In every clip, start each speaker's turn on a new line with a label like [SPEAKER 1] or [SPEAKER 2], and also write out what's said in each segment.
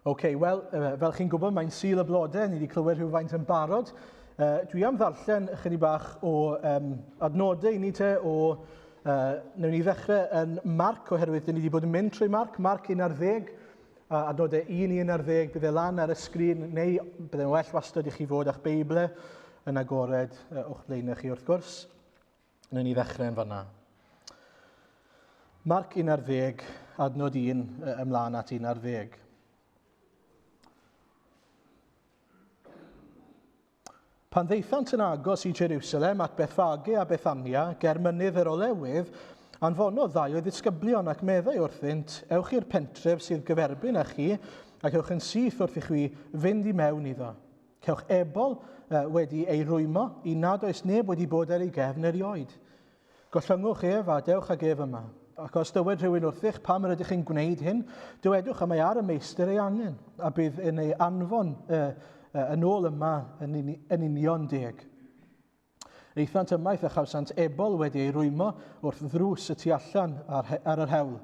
[SPEAKER 1] OK, wel, fel chi'n gwybod, mae'n Sul y Blodau, ni wedi clywed rhywfaint yn barod. Dwi am ddarllen ychydig bach o adnodau i ni te o... Newn ni ddechrau yn Marc, oherwydd dyn ni wedi bod yn mynd trwy Marc, Marc 11, a adnodau 1 i 11, bydd e lan ar y sgrin, neu bydd e'n well wastad i chi fod â'ch Beibl yn agored o'ch blaenau chi wrth gwrs. Newn ni ddechrau yn fanna. Marc 11, adnod 1 ymlaen at 11. Pan ddaethant yn agos i Jerusalem at Bethfage a Bethania, ger mynydd yr Olewydd, anfonodd ddau o'i ddisgyblion ac meddai wrthynt, Ewch i'r pentref sydd gyferbyn â chi, ac ewch yn syth wrth i chwi fynd i mewn iddo. Cewch ebol wedi ei rwymo i nad oes neb wedi bod ar ei gefn erioed. Gollyngwch ef a dewch ag ef yma. Ac os dywed rhywun wrthych pam yr ydych chi'n gwneud hyn, dywedwch y mae ar y meistr ei angen, a bydd yn ei anfon yn ôl yma yn union deg. Aethant ymaith a chawsant ebol wedi ei rwymo wrth ddrws y tu allan ar, ar yr hewl,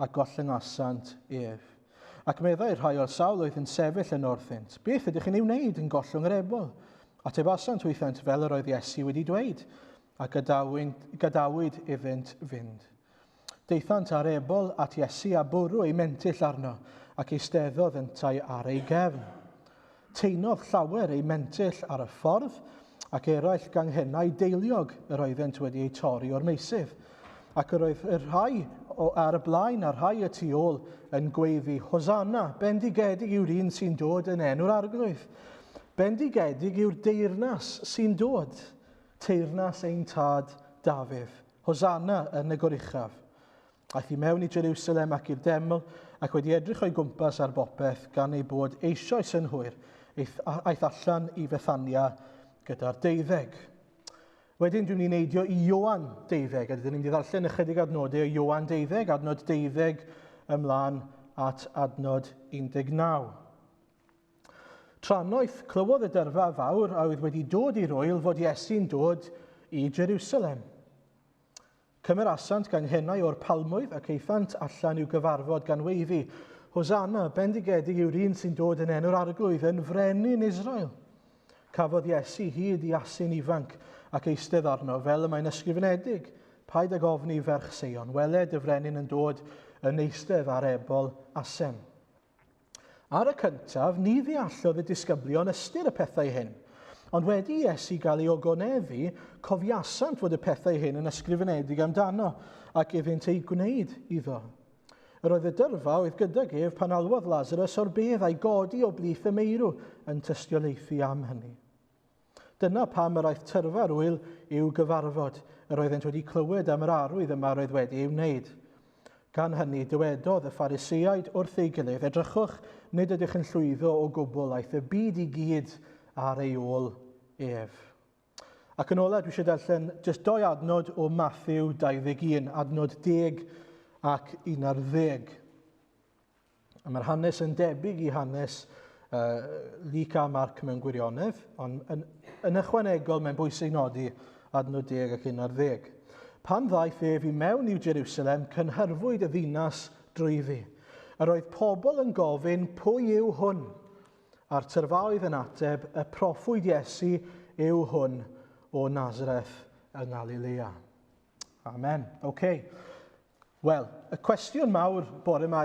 [SPEAKER 1] a gollyngasant ef. Ac meddai rhai o'r sawl oedd yn sefyll yno wrthynt, Beth ydych chi'n ei wneud yn gollwng yr ebol? Atebasant hwythant fel yr oedd Iesu wedi dweud, a gadawyd, gadawyd iddynt fynd. Daethant â'r ebol at Iesu a bwrw ei mentyll arno, ac eisteddodd yntau ar ei gefn. Teinodd llawer eu mentyll ar y ffordd, ac eraill ganghennau deiliog yr oeddent wedi eu torri o'r meysydd. Ac yr oedd y rhai o ar y blaen a'r rhai y tu ôl yn gweiddi, Hosanna, bendigedig yw'r un sy'n dod yn enw'r Arglwydd. Bendigedig yw'r deyrnas sy'n dod, teyrnas ein tad Dafydd. Hosanna yn y goruchaf. Aeth i mewn i Jerusalem ac i'r deml, ac wedi edrych o'i gwmpas ar bopeth, gan ei bod eisoes yn hwyr, aeth allan i Fethania gyda'r deuddeg. Wedyn dwi'n mynd i neidio i Ioan deuddeg, a dyn ni'n mynd i ddarllen ychydig adnodau o Ioan deuddeg, adnod deuddeg ymlaen at adnod 19. Trannoeth, clywodd y dyrfa fawr a oedd wedi dod i'r ŵyl fod Iesu'n dod i Jerusalem. Cymerasant ganghennau o'r palmwydd ac aethant allan i'w gyfarfod gan weiddi, Hosanna, bendigedig yw'r un sy'n dod yn enw'r Arglwydd, yn frenin Israel. Cafodd Iesu hyd i asyn ifanc ac eistedd arno, fel y mae'n ysgrifenedig, Paid ag ofni ferch Seion, weled y frenin yn dod yn eistedd ar ebol asen. Ar y cyntaf, ni ddeallodd y disgyblion ystyr y pethau hyn. Ond wedi i Iesu gael ei ogoneddu, cofiasant fod y pethau hyn yn ysgrifenedig amdano, ac iddynt eu gwneud iddo. Yr oedd y dyrfa oedd gydag ef pan alwodd Lazarus o'r bedd a'i godi o blith y meirw yn tystiolaethu am hynny. Dyna pam yr aeth tyrfa'r ŵyl i'w gyfarfod, yr oeddent wedi clywed am yr arwydd yma yr oedd wedi ei wneud. Gan hynny, dywedodd y Phariseaid wrth ei gilydd, Edrychwch, nid ydych yn llwyddo o gwbl, aeth y byd i gyd ar ei ôl ef. Ac yn ola, dwi eisiau darllen jyst doi adnod o Matthew 21, adnod 10 ac 11. A mae'r hanes yn debyg i hanes Luc a Marc mewn gwirionedd, ond yn, yn ychwanegol mae'n bwysig nodi adnod 10 ac 11. Pan ddaeth ef i mewn i'w Jerusalem, cynhyrfwyd y ddinas drwyddi. Yr oedd pobl yn gofyn, pwy yw hwn? A'r tyrfaoedd yn ateb, y proffwyd Iesu yw hwn o Nazareth yng Ngalilea. Amen. OK. Wel, y cwestiwn mawr bore yma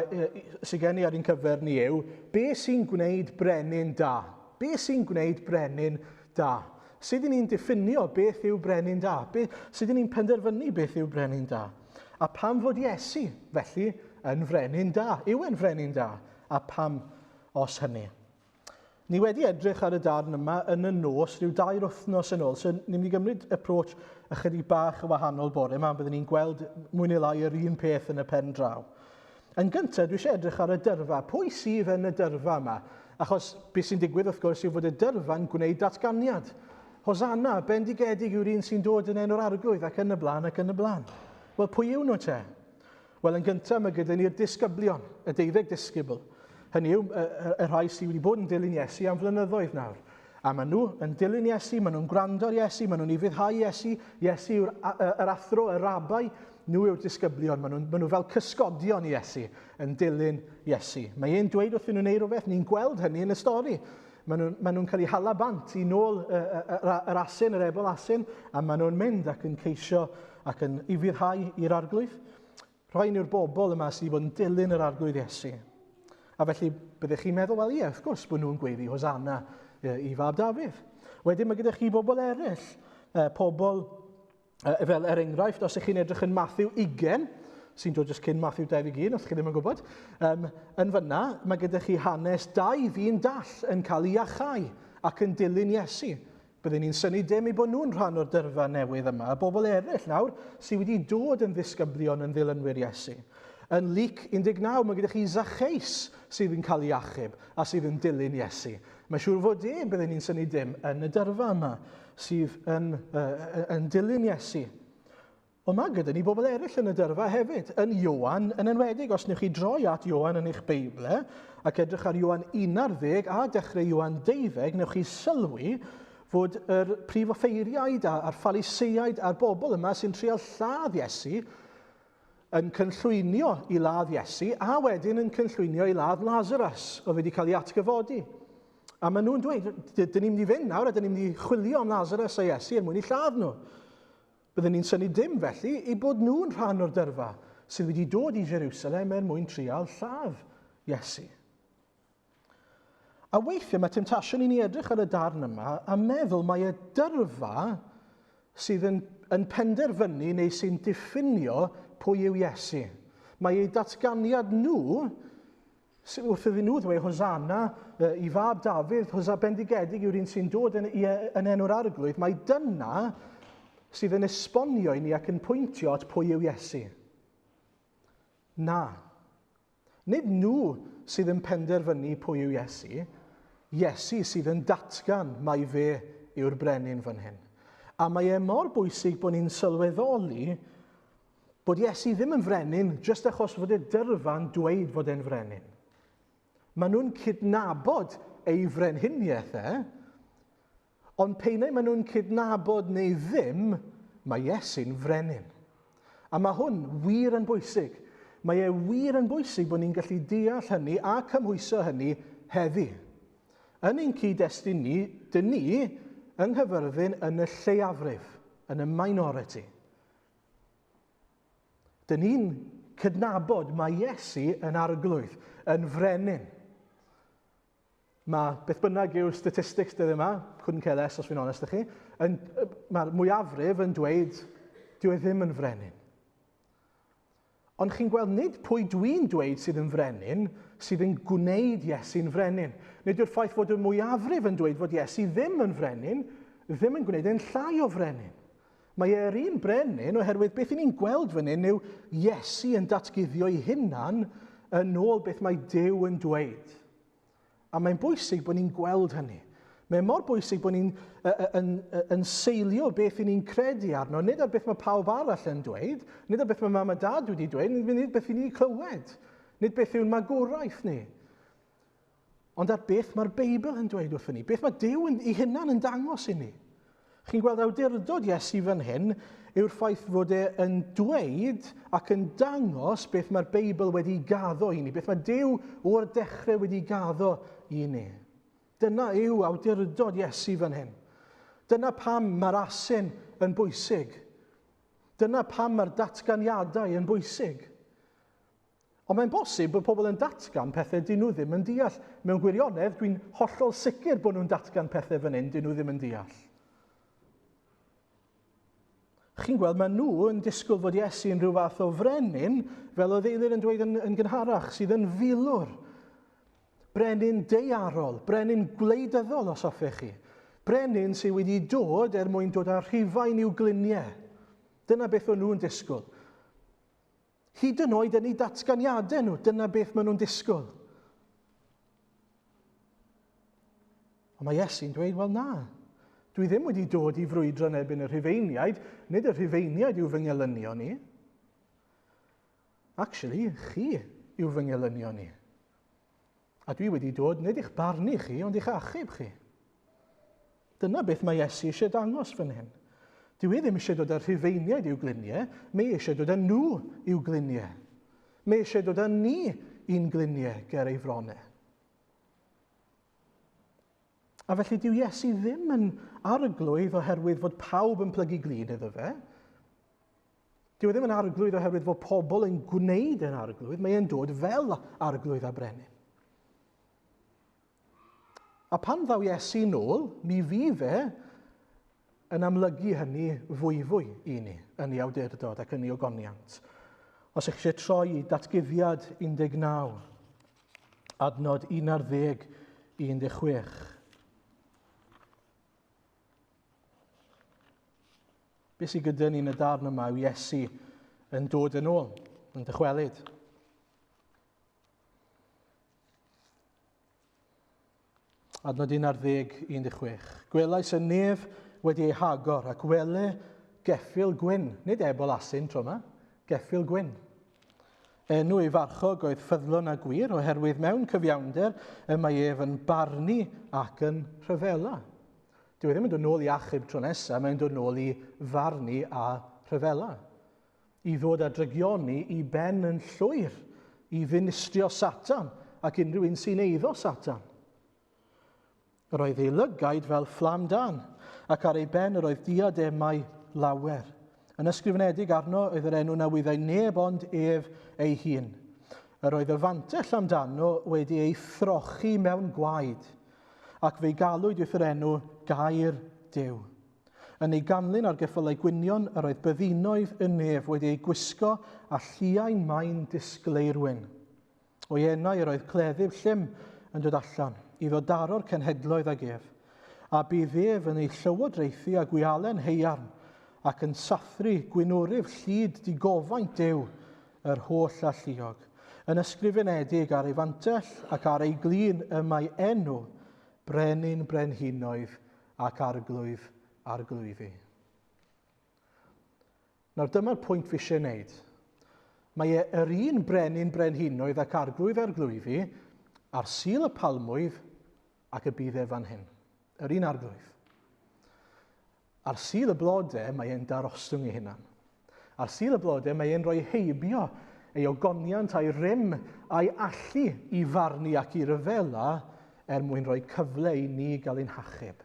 [SPEAKER 1] sydd gen i ar ein cyfer ni yw, be sy'n gwneud brenin da? Be sy'n gwneud brenin da? Sut y'n ni'n diffinio beth yw brenin da? Be, sut y'n ni'n penderfynu beth yw brenin da? A pam fod Iesu, felly, yn frenin da? Yw e'n frenin da? A pam os hynny? Ni wedi edrych ar y darn yma yn y nos rhyw dair wythnos yn ôl, so ni'n mynd i gymryd approach ychydig bach yn wahanol bore yma, byddwn ni'n gweld mwy neu lai yr un peth yn y pen draw. Yn gyntaf, dwi eisiau edrych ar y dyrfa. Pwy sydd yn y dyrfa yma? Achos beth sy'n digwydd wrth gwrs yw fod y dyrfa'n gwneud datganiad. Hosanna, bendigedig yw'r un sy'n dod yn enw'r arglwydd ac yn y blaen ac yn y blaen. Wel, pwy yw nhw te? Wel, yn gyntaf, mae gyda ni'r disgyblion, y deuddeg disgybl. Hynny yw, y, y, y rhai sydd wedi bod yn dilyn Iesu am flynyddoedd nawr. A maen nhw yn dilyn Iesu, maen nhw'n gwrando ar Iesu, maen nhw'n ufuddhau Iesu. Iesu yw'r yr athro, y rabai. Nhw yw'r disgyblion, maen nhw fel cysgodion i Iesu, yn dilyn Iesu. Mae e'n dweud wrthyn nhw'n neud rhywbeth, ni'n gweld hynny yn y stori. Maen nhw'n cael eu hala bant i nôl yr asyn, yr ebol asyn, a maen nhw'n mynd ac yn ceisio ac yn ufuddhau i'r arglwydd. Rhain yw'r bobl yma sydd wedi bod yn dilyn yr arglwydd Iesu. A felly, byddech chi'n meddwl, wel ie, wrth gwrs, bod nhw'n gweiddi Hosanna i fab Dafydd. Wedyn mae gyda chi bobl eraill, pobl fel er enghraifft, os ych chi'n edrych yn Matthew 20, sy'n dod jyst cyn Matthew 21, os chi ddim yn gwybod, yn fyna, mae gyda chi hanes dau ddyn dall yn cael ei iachau ac yn dilyn Iesu. Byddwn ni'n synnu dim eu bod nhw'n rhan o'r dyrfa newydd yma, y bobl eraill nawr sydd wedi dod yn ddisgyblion yn ddilynwyr Iesu. Yn Luc 19, mae gyda chi Zacchaeus sydd yn cael ei achub a sydd yn dilyn Iesu. Mae'n siŵr fod e, byddwn ni'n synnu dim, yn y dyrfa yma sydd yn dilyn Iesu. Ond mae gyda ni bobl eraill yn y dyrfa hefyd, yn Ioan yn enwedig. Os wnewch chi droi at Ioan yn eich Beibl ac edrych ar Ioan 11 a dechrau Ioan 12, wnewch chi sylwi fod yr prif offeiriaid a'r Phariseaid a'r bobl yma sy'n trial lladd Iesu yn cynllwynio i ladd Iesu a wedyn yn cynllwynio i ladd Lazarus, oedd wedi cael ei atgyfodi. A maen nhw'n dweud, dyn ni'n mynd i fynd nawr a dyn ni'n mynd i chwilio am Lazarus a Iesu er mwyn i lladd nhw. Byddwn ni'n synnu dim felly eu bod nhw'n rhan o'r dyrfa sydd wedi dod i Jerusalem er mwyn trial lladd Iesu. A weithiau mae temtasiwn i ni edrych ar y darn yma a meddwl mai y dyrfa sydd yn penderfynu neu sy'n diffinio pwy yw Iesu. Mae eu datganiad nhw wrth iddyn nhw ddweud Hosanna i fab Dafydd, Hosanna bendigedig yw'r un sy'n dod yn enw'r arglwydd, mae dyna sydd yn esbonio i ni ac yn pwyntio at pwy yw Iesu. Na. Nid nhw sydd yn penderfynu pwy yw Iesu, Iesu sydd yn datgan mai fe yw'r brenin fan hyn. A mae e mor bwysig bod ni'n sylweddoli bod Iesu ddim yn frenin jyst achos fod y dyrfa'n dweud fod e'n frenin. Maen nhw'n cydnabod ei frenhiniaeth e, ond p'un ai maen nhw'n cydnabod neu ddim, mae Iesu'n frenin. A mae hwn wir yn bwysig. Mae e wir yn bwysig bod ni'n gallu deall hynny a cymhwyso hynny heddi. Yn ein cyd-destun ni, dyn ni yng Nghaerfyrddin yn y lleiafrif, yn y minority. Dyn ni'n cydnabod mae Iesu yn arglwydd, yn frenin. Mae beth bynnag yw'r statistics dyddiau yma, couldn't care less os fi'n onest â chi, mae'r mwyafrif yn dweud dyw e ddim yn frenin. Ond chi'n gweld nid pwy dwi'n dweud sydd yn frenin sydd yn gwneud Iesu'n frenin. Nid yw'r ffaith fod y mwyafrif yn dweud fod Iesu ddim yn frenin, ddim yn gwneud e'n llai o frenin. Mae e'r un brenin oherwydd beth 'y ni'n gweld fan hyn yw Iesu yn datguddio ei hunan yn ôl beth mae Duw yn dweud. A mae'n bwysig bod ni'n gweld hynny. Mae mor bwysig bod ni'n yn seilio beth 'y ni'n credu arno, nid ar beth mae pawb arall yn dweud, nid ar beth mae mam a dad wedi dweud, nid beth 'y ni'n clywed, nid beth yw'n magwraeth ni. Ond ar beth mae'r Beibl yn dweud wrthyn ni, beth mae Duw ei hunan yn dangos i ni. Chi'n gweld awdurdod Iesu fan hyn yw'r ffaith fod e yn dweud ac yn dangos beth mae'r Beibl wedi gaddo i ni, beth mae Duw o'r dechrau wedi gaddo i ni. Dyna yw awdurdod Iesu fan hyn. Dyna pam mae'r asyn yn bwysig. Dyna pam mae'r datganiadau yn bwysig. Ond mae'n bosib bod pobl yn datgan pethau dyn nhw ddim yn deall. Mewn gwirionedd, dwi'n hollol sicr bod nhw'n datgan pethau fan hyn dyn nhw ddim yn deall. Chi'n gweld, mae nhw yn disgwyl fod Iesu yn rhyw fath o frenin, fel oedd Eilir yn dweud yn gynharach, sydd yn filwr. Brenin daearol, brenin gwleidyddol os hoffech chi. Brenin sydd wedi dod er mwyn dod â Rhufain i'w gliniau. Dyna beth o'n nhw'n disgwyl. Hyd yn oed yn eu datganiadau nhw, dyna beth maen nhw'n disgwyl. Ond mae Iesu'n dweud, wel na, dwi ddim wedi dod i frwydro yn erbyn y Rhufeiniaid, nid y Rhufeiniaid yw fy ngelynion i. Actually, chi yw fy ngelynion i. A dwi wedi dod nid i'ch barnu chi, ond i'ch achub chi. Dyna beth mae Iesu eisiau dangos fan hyn. Dyw e ddim eisiau dod â'r Rhufeiniaid i'w gliniau, mae eisiau dod â nhw i'w gliniau. Mae eisiau dod â ni i'n gliniau ger ei fronau. A felly dyw Iesu ddim yn arglwydd oherwydd fod pawb yn plygu glin iddo fe. Dyw e ddim yn arglwydd oherwydd fod pobl yn gwneud yn arglwydd, mae e'n dod fel arglwydd a brenin. A pan ddaw Iesu nôl, mi fydd e yn amlygu hynny fwyfwy i ni, yn ei awdurdod ac yn ei ogoniant. Os ych eisiau troi i datguddiad 19, adnod 11 i 16. Beth sydd gyda ni yn y darn yma yw Iesu yn dod yn ôl, yn dychwelyd. Adnod 11, 16. Gwelais y nef wedi ei hagor ac wele geffyl gwyn, nid ebol asyn tro yma, geffyl gwyn. Enw ei farchog oedd ffyddlon a gwir, oherwydd mewn cyfiawnder y mae ef yn barnu ac yn rhyfela. Dyw e ddim yn dod nôl i achub tro nesaf, mae'n dod nôl i farnu a rhyfela. I ddod â drygioni i ben yn llwyr, i ddinistrio Satan ac unrhyw un sy'n eiddo Satan. Yr oedd ei lygaid fel fflam dan, ac ar ei ben yr oedd diademau lawer. Yn ysgrifenedig arno oedd yr enw na wyddai neb ond ef ei hun. Yr oedd y fantell amdano wedi ei throchi mewn gwaed, ac fe'i galwyd wrth yr enw Gair Duw. Yn ei ganlyn ar geffylau gwynion yr oedd byddinoedd y nef wedi eu gwisgo â lliain main disgleirwyn. O'i enau yr oedd cleddyf llym yn dod allan, iddo daro'r cenhedloedd ag ef. A bydd ef yn eu llywodraethu â gwialen haearn, ac yn sathru gwynwryf llid digofaint Duw yr holl alluog. Yn ysgrifenedig ar ei fantell ac ar ei glun y mae enw Brenin Brenhinoedd ac Arglwydd Arglwyddi. Nawr dyma'r pwynt fi eisiau wneud. Mae e yr un brenin brenhinoedd ac arglwydd arglwyddi ar Sul y Palmwydd ac y bydd e fan hyn. Yr un arglwydd. Ar Sul y Blodau mae e'n darostwng ei hunan. Ar Sul y Blodau mae e'n rhoi heibio ei ogoniant a'i rym a'i allu i farnu ac i ryfela er mwyn rhoi cyfle i ni gael ein hachub.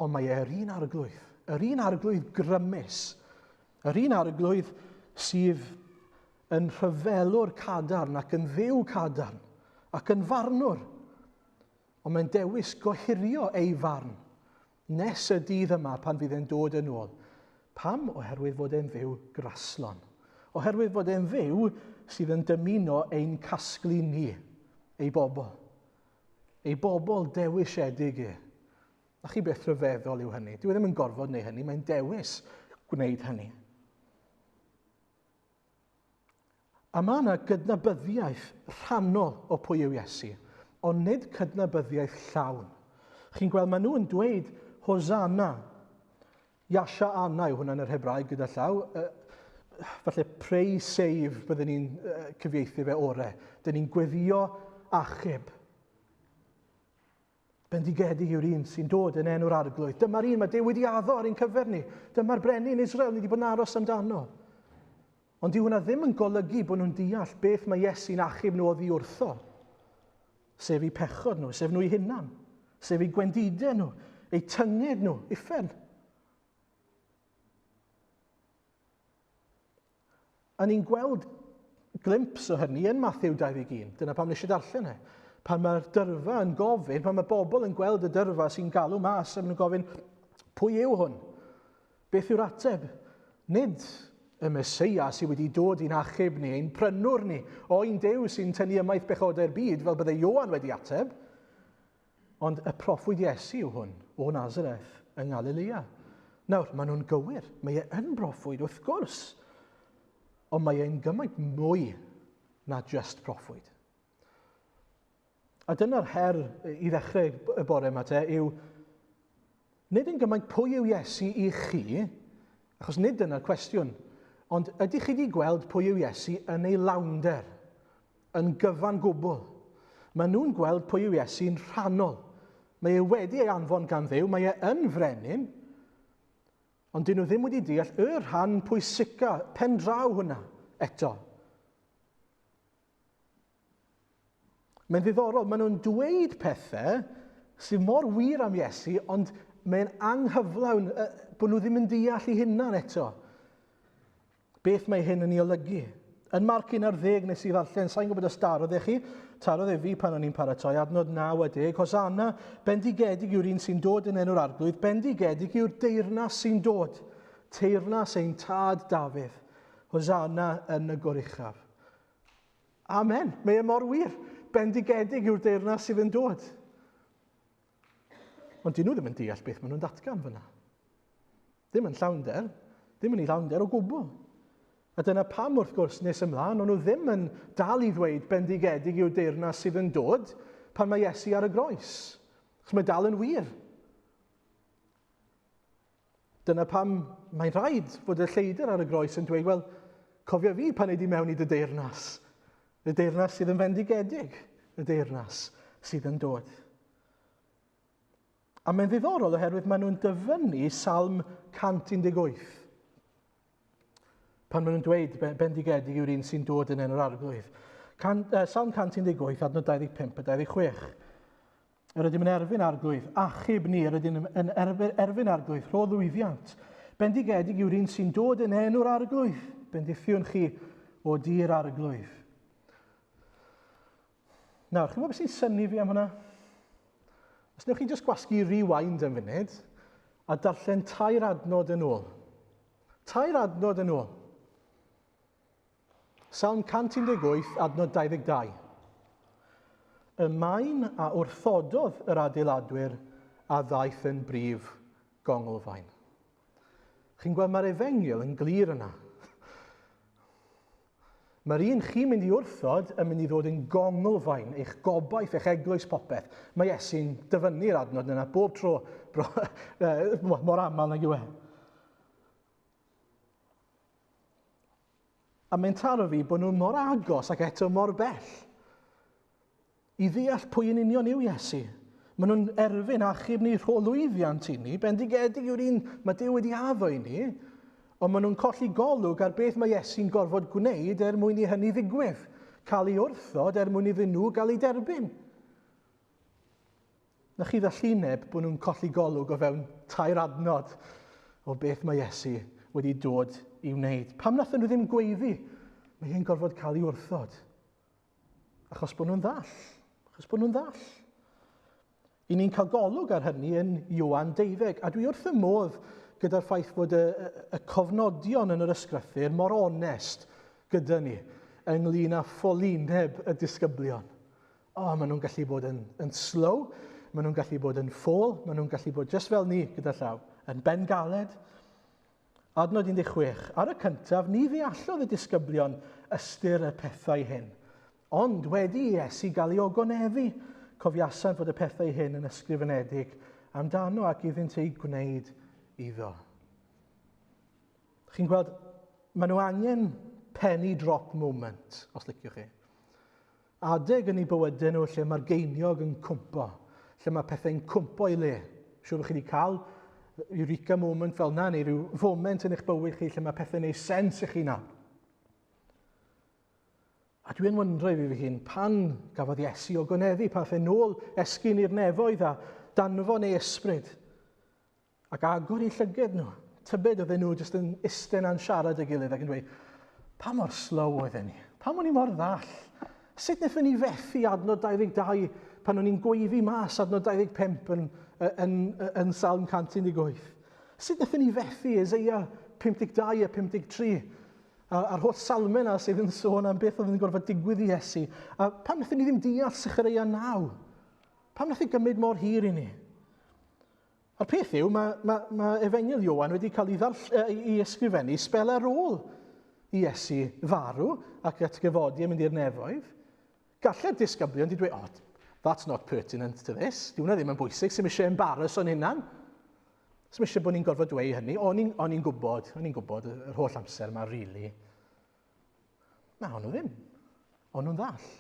[SPEAKER 1] Ond mae e'r un arglwydd, yr un arglwydd grymus, yr un arglwydd sydd yn rhyfelwr cadarn ac yn dduw cadarn ac yn farnwr. Ond mae'n dewis gohirio ei farn nes y dydd yma pan fydd e'n dod yn ôl. Pam? Oherwydd fod e'n Dduw graslon. Oherwydd fod e'n Dduw sydd yn dymuno ein casglu ni, ei bobl. Ei bobl dewisiedig e. A chi beth rhyfeddol yw hynny. Dyw e ddim yn gorfod wneud hynny, mae'n dewis gwneud hynny. A mae yna gydnabyddiaeth rhannol o pwy yw Iesu, ond nid cydnabyddiaeth llawn. Chi'n gweld, maen nhw'n dweud Hosanna. Yasha Anna yw hwnna yn yr Hebraeg gyda llaw. Falle pray save byddwn ni'n cyfieithu fe ore. Dyn ni'n gweddio achub. Bendigedig yw'r un sy'n dod yn enw'r arglwydd. Dyma'r un mae Duw wedi addo ar ein cyfer ni. Dyma'r brenin Israel ni wedi bod yn aros amdano. Ond dyw hwnna ddim yn golygu bod nhw'n deall beth mae Iesu'n achub nhw oddi wrtho. Sef eu pechod nhw, sef nhw'u hunan, sef eu gwendidau nhw, eu tynged nhw, uffern. A ni'n gweld glimps o hynny yn Matthew 21. Dyna pam nes i darllen e. Pan mae'r dyrfa yn gofyn, pan mae bobl yn gweld y dyrfa sy'n galw mas, a maen nhw'n gofyn, pwy yw hwn? Beth yw'r ateb? Nid y Meseia sydd wedi dod i'n achub ni, ein prynwr ni, oen Duw sy'n tynnu ymaith bechodau'r byd, fel byddai Ioan wedi ateb. Ond y proffwyd Iesu yw hwn, o Nazareth yng Ngalilea. Nawr, maen nhw'n gywir. Mae e yn broffwyd, wrth gwrs. Ond mae e'n gymaint mwy na just proffwyd. A dyna'r her i ddechrau y bore yma te, yw nid yn gymaint pwy yw Iesu i chi, achos nid dyna'r cwestiwn, ond ydych chi wedi gweld pwy yw Iesu yn ei lawnder? yn gyfan gwbl. Maen nhw'n gweld pwy yw Iesu'n rhannol. Mae e wedi ei anfon gan Dduw, mae e yn frenin, Ond dyn nhw ddim wedi deall y rhan pwysica, pendraw hwnna eto. Mae'n ddiddorol, maen nhw'n dweud pethau sydd mor wir am Iesu, ond mae'n anghyflawn bod nhw ddim yn deall eu hunan eto. Beth mae hyn yn ei olygu? Yn Marc 11 nes i ddarllen, sa'n gwybod os darodd e chi, tarodd e fi pan o'n i'n paratoi, adnod 9 a 10, Hosanna, bendigedig yw'r un sy'n dod yn enw'r arglwydd, bendigedig yw'r deyrnas sy'n dod, teyrnas ein tad Dafydd, Hosanna yn y goruchaf. Amen, mae e mor wir, bendigedig yw'r deyrnas sydd yn dod. Ond dyn nhw ddim yn deall beth maen nhw'n datgan fyna. Ddim yn llawnder, ddim yn ei llawnder o gwbl. A dyna pam, wrth gwrs, nes ymlaen, o'n nhw ddim yn dal i ddweud bendigedig yw deyrnas sydd yn dod pan mae Iesu ar y groes. Chos mae dal yn wir. Dyna pam mae'n rhaid fod y lleidr ar y groes yn dweud, wel, cofio fi pan ei di mewn i dy deyrnas. Y deyrnas sydd yn fendigedig, y deyrnas sydd yn dod. A mae'n ddiddorol oherwydd maen nhw'n dyfynnu Salm 118. Pan maen nhw'n dweud bendigedig yw'r un sy'n dod yn enw'r arglwydd. Can, Salm 118, adnod 25 a 26. Yr ydym yn erfyn arglwydd, achub ni, yr ydym yn erfyn, erfyn arglwydd, rho lwyddiant. Bendigedig yw'r un sy'n dod yn enw'r arglwydd. Bendithiwn chi o dir arglwydd. Nawr, chi'n gwybod beth sy'n synnu fi am hwnna? Os newch chi jyst gwasgu rewind am funud a darllen tair adnod yn ôl. Tair adnod yn ôl. Salm 118, adnod 22. Y maen a wrthododd yr adeiladwyr a ddaeth yn brif gonglfaen. Chi'n gweld mae'r efengyl yn glir yna. Mae'r un chi'n mynd i wrthod yn mynd i ddod yn gonglfaen, eich gobaith, eich eglwys, popeth. Mae Iesu'n dyfynnu'r adnod yna bob tro, bro, mor aml nag yw e. A mae'n taro fi bod nhw mor agos ac eto mor bell i ddeall pwy yn union yw Iesu. Maen nhw'n erfyn achub ni rho lwyddiant i ni, bendigedig yw'r un mae Duw wedi addo i ni, ond maen nhw'n colli golwg ar beth mae Iesu'n gorfod gwneud er mwyn i hynny ddigwydd, cael ei wrthod er mwyn iddyn nhw gael ei derbyn. Na chi ddallineb bod nhw'n colli golwg o fewn tair adnod o beth mae Iesu wedi dod i wneud. Pam nathon nhw ddim gweiddi? Mae hi'n gorfod cael ei wrthod. Achos bod nhw'n ddall. Achos bod nhw'n ddall. I ni'n cael golwg ar hynny yn Ioan 12, a dwi wrth y modd gyda'r ffaith bod y, y, y cofnodion yn yr ysgrythur mor onest gyda ni ynglyn â ffolineb y disgyblion. O, oh, maen nhw'n gallu bod yn, yn slow, maen nhw'n gallu bod yn ffôl, maen nhw'n gallu bod just fel ni gyda llaw, yn bengaled. Adnod 16. Ar y cyntaf, ni ddeallodd y disgyblion ystyr y pethau hyn. Ond wedi i Iesu gael ei ogoneddu, cofiasant fod y pethau hyn yn ysgrifenedig amdano ac iddynt eu gwneud iddo. Chi'n gweld, maen nhw angen penny drop moment, os liciwch chi. Adeg yn eu bywydau nhw lle mae'r geiniog yn cwmpo, lle mae pethau'n cwmpo i le. Siŵr bod chi wedi cael eureka moment fel yna, neu rhyw foment yn eich bywyd chi lle mae pethau'n neud sens i chi nawr. A dwi'n wyndro i fi fy hun, pan gafodd Iesu o goneddu, pan aeth e nôl esgyn i'r nefoedd a danfon ei ysbryd, Ac agor eu llyged nhw. Tybed oedden nhw jyst yn isten a'n siarad â'i gilydd ac yn dweud, pa mor slow oedden ni? Pam o'n i mor ddall? Sut wnaethon ni fethu adnod 22 pan o'n i'n gweiddi mas adnod 25 yn, yn, yn, yn Salm 118? Sut wnaethon ni fethu Eseia 52 a 53? A'r holl salmau yna sydd yn sôn am beth oedd yn gorfod digwydd i Iesu. A pam wnaethon ni ddim deall Sechareia 9? Pam wnaeth e gymryd mor hir i ni? A'r peth yw, mae, mae, mae Efengyl Ioan wedi cael ei, ddarll, ei ysgrifennu sbel ar ôl i Iesu farw ac atgyfodi a mynd i'r nefoedd. Gallai'r disgyblion wedi dweud, oh, that's not pertinent to this. Di hwnna ddim yn bwysig, sy'n eisiau embarrass o'n hunan. Sy'n eisiau bod ni'n gorfod dweud hynny. O'n i'n gwybod, o'n i'n gwybod yr holl amser yma, really. Na, o'n nhw ddim. O'n nhw'n ddall.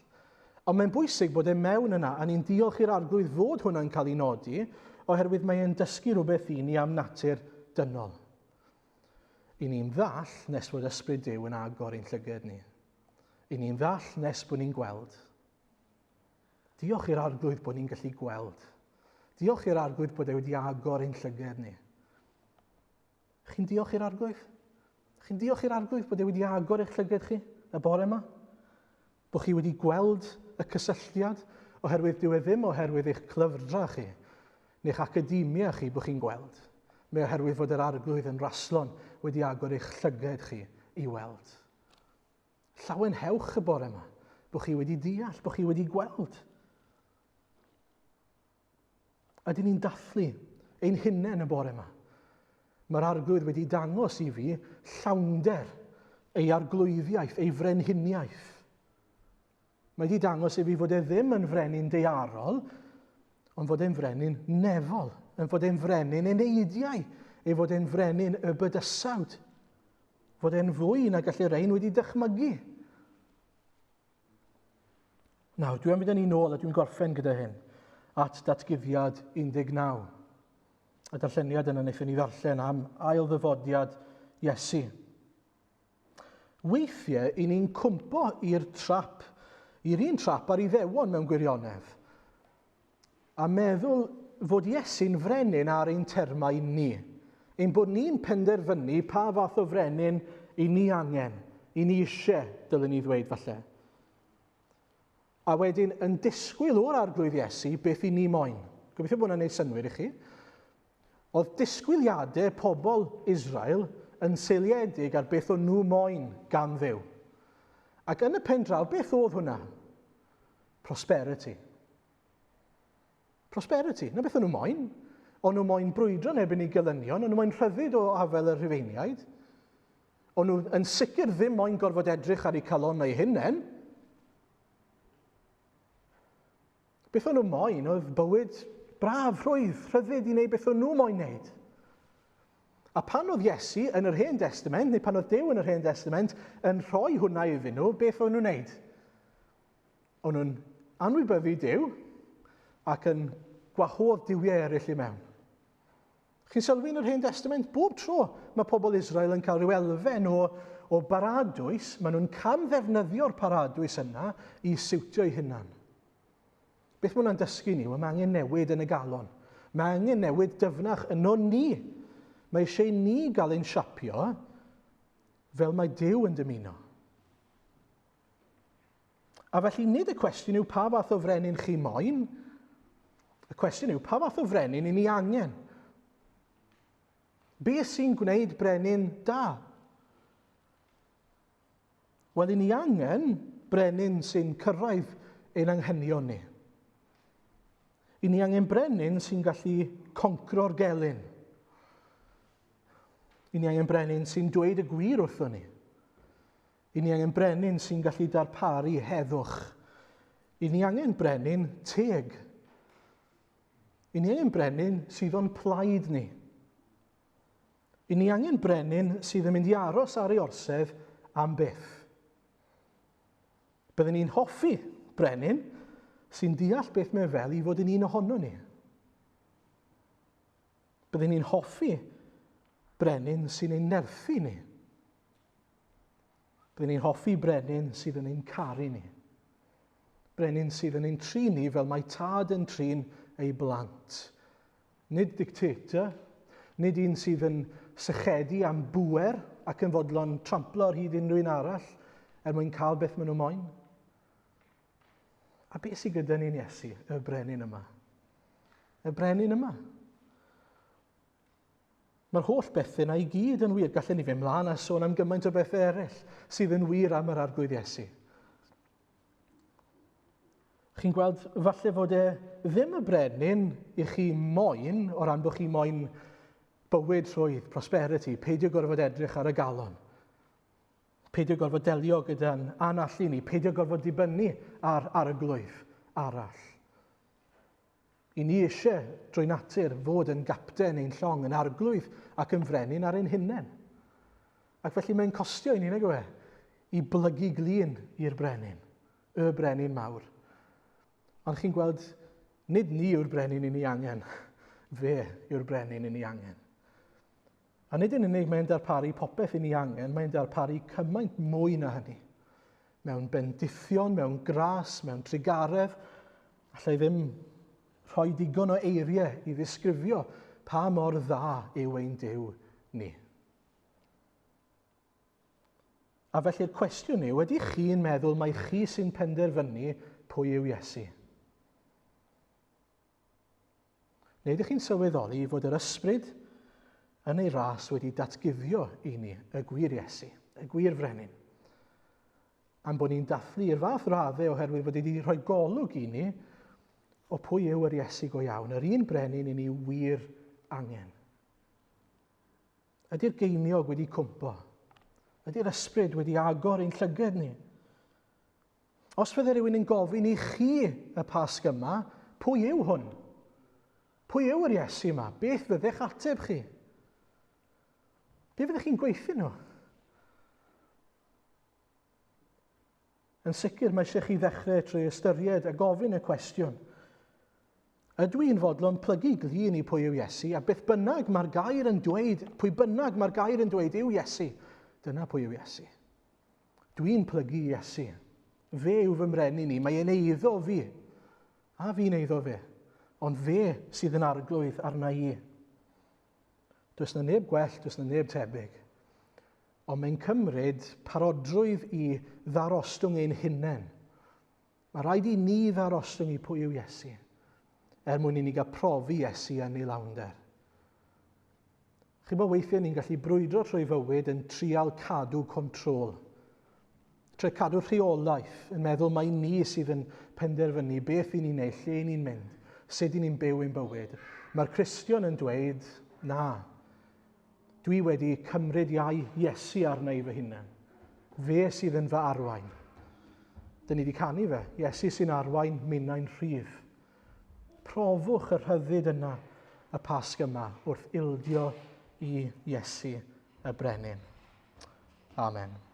[SPEAKER 1] Ond mae'n bwysig bod e mewn yna, a ni'n diolch i'r arglwydd fod hwnna'n cael ei nodi, oherwydd mae e'n dysgu rhywbeth i ni am natur dynol. I ni'n ddall nes fod ysbryd Duw yn agor ein llyged ni. I ni'n ddall nes bod ni'n gweld. Diolch i'r arglwydd bod ni'n gallu gweld. Diolch i'r arglwydd bod e wedi agor ein llyged ni. Chi'n diolch i'r arglwydd? Chi'n diolch i'r arglwydd bod e wedi agor eich llyged chi y bore yma? Bod chi wedi gweld y cysylltiad oherwydd dyw e ddim oherwydd eich clyfrdra chi neu'ch academia chi bod chi'n gweld. Mae oherwydd fod yr arglwydd yn raslon wedi agor eich llyged chi i weld. Llawenhewch y bore yma bod chi wedi deall, bod chi wedi gweld. Ydyn ni'n dathlu ein hunain y bore yma? Mae'r arglwydd wedi dangos i fi llawnder ei arglwyddiaeth, ei frenhiniaeth. Mae wedi dangos i fi fod e ddim yn frenin deiarol, ond fod e'n frenin nefol, yn fod e'n frenin eneidiau, ei fod e'n frenin y bydysawd, fod e'n fwy na gallu rein wedi dychmygu. Nawr, dwi am fynd â ni nôl a dwi'n gorffen gyda hyn at datguddiad 19. Y darlleniad yna wnaethon ni ddarllen am ail ddyfodiad Iesu. Weithiau, i ni'n cwmpo i'r trap, i'r un trap ar Iddewon mewn gwirionedd, a meddwl fod Iesu'n frenin ar ein termau ni. Ein bod ni'n penderfynu pa fath o frenin i ni angen, i ni eisiau, dylen ni ddweud falle. A wedyn yn disgwyl o'r arglwydd Iesu beth i ni moyn. Gobeithio bod hwnna'n gwneud synnwyr i chi. Oedd disgwyliadau pobl Israel yn seiliedig ar beth o'n nhw moyn gan Dduw. Ac yn y pen draw, beth oedd hwnna? Prosperity. Prosperity. Na beth o'n nhw moyn. O'n nhw moyn brwydro yn erbyn eu gelynion, o'n nhw moyn rhyddid o afel y Rhufeiniaid. O'n nhw yn sicr ddim moyn gorfod edrych ar eu calonnau eu hunain. Beth o'n nhw moyn oedd bywyd braf, rhwydd, rhyddid i wneud beth o'n nhw moyn wneud. A pan oedd Iesu yn yr Hen Testament, neu pan oedd Duw yn yr Hen Testament, yn rhoi hwnna iddyn nhw, beth o'n nhw'n wneud? O'n nhw'n anwybyddu Duw ac yn gwahodd duwiau eraill i mewn. Chi'n sylwi yn yr Hen Testament, bob tro mae pobl Israel yn cael rhyw elfen o, o baradwys, maen nhw'n camddefnyddio'r paradwys yna i siwtio eu hunan. Beth mae hwnna'n dysgu ni? Wel, mae angen newid yn y galon. Mae angen newid dyfnach yno ni. Mae eisiau ni gael ein siapio fel mae Duw yn dymuno. A felly nid y cwestiwn yw pa fath o frenin chi moyn, y cwestiwn yw pa fath o frenin i ni angen. Be sy'n gwneud brenin da? Wel, i ni angen brenin sy'n cyrraedd ein anghenion ni. I ni angen brenin sy'n gallu concro'r gelyn. I ni angen brenin sy'n dweud y gwir wrthon ni. I ni angen brenin sy'n gallu darparu heddwch. I ni angen brenin teg. I ni angen brenin sydd o'n plaid ni. I ni angen brenin sydd yn mynd i aros ar ei orsedd am byth. Byddwn ni'n hoffi brenin sy'n deall beth mae fel i fod yn un ohono ni. Byddwn ni'n hoffi brenin sy'n ein nerthu ni. Byddwn ni'n hoffi brenin sydd yn ein caru ni. Brenin sydd yn ein trin ni fel mae tad yn trin ei blant. Nid dictator, nid un sydd yn sychedu am bŵer ac yn fodlon tramplo ar hyd unrhyw un arall er mwyn cael beth maen nhw moyn. A beth sydd gyda ni'n Iesu, y brenin yma? Y brenin yma. Mae'r holl bethau yna i gyd yn wir. Gallen ni fynd mlaen a sôn am gymaint o bethau eraill sydd yn wir am yr Arglwydd Iesu. Chi'n gweld, falle fod e ddim y brenin i chi moyn, o ran bod chi moyn bywyd rhwydd, prosperity, peidio gorfod edrych ar y galon. Peidio gorfod delio gyda'n anallu ni, peidio gorfod dibynnu ar arglwydd arall. I ni eisiau, drwy natur, fod yn gapten ein llong, yn arglwydd ac yn frenin ar ein hunain. Ac felly mae'n costio i ni, nag yw e, i blygu glin i'r brenin, y brenin mawr. Ond chi'n gweld, nid ni yw'r brenin i ni angen, fe yw'r brenin i ni angen. A nid yn unig mae'n darparu popeth i ni angen, mae'n darparu cymaint mwy na hynny. Mewn bendithion, mewn gras, mewn trugaredd, allai ddim rhoi digon o eiriau i ddisgrifio pa mor dda yw ein Duw ni. A felly'r cwestiwn yw, ydych chi'n meddwl mai chi sy'n penderfynu pwy yw Iesu? Neu ydych chi'n sylweddoli fod yr ysbryd yn ei ras wedi datguddio i ni y gwir Iesu, y gwir frenin? Am bod ni'n dathlu i'r fath raddau oherwydd fod wedi rhoi golwg i ni o pwy yw yr Iesu go iawn, yr un brenin i ni wir angen. Ydy'r geiniog wedi cwmpo? Ydy'r ysbryd wedi agor ein llyged ni? Os fydde rhywun yn gofyn i chi y Pasg yma, pwy yw hwn? Pwy yw yr Iesu yma? Beth fyddech ateb chi? Be fyddech chi'n gweithio nhw? Yn sicr, mae eisiau chi ddechrau trwy ystyried a gofyn y cwestiwn. Ydw i'n fodlon plygu glin i pwy yw Iesu, a beth bynnag mae'r gair yn dweud, pwy bynnag mae'r gair yn dweud yw Iesu, dyna pwy yw Iesu. Dwi'n plygu Iesu. Fe yw fy mrenin i, mae e'n eiddo fi. A fi'n eiddo fe. Ond fe sydd yn arglwydd arna i. Does na neb gwell, does na neb tebyg. Ond mae'n cymryd parodrwydd i ddarostwng ein hunain. Mae rhaid i ni ddarostwng i pwy yw Iesu, er mwyn i ni gael profi Iesu yn ei lawnder. Chi'n bod weithiau ni'n gallu brwydro trwy fywyd yn trial cadw control. Trwy cadw rheolaeth, yn meddwl mai ni sydd yn penderfynu beth i ni'n neud, lle i ni'n mynd, sut i ni'n byw ein bywyd. Mae'r Cristion yn dweud, na, Dwi wedi cymryd iau Iesu arna i fy hunan. Fe sydd yn fy arwain. Dyn ni wedi canu fe. Iesu sy'n arwain minnau'n rhydd. Profwch y rhyddid yna y Pasg yma wrth ildio i Iesu y Brenin. Amen.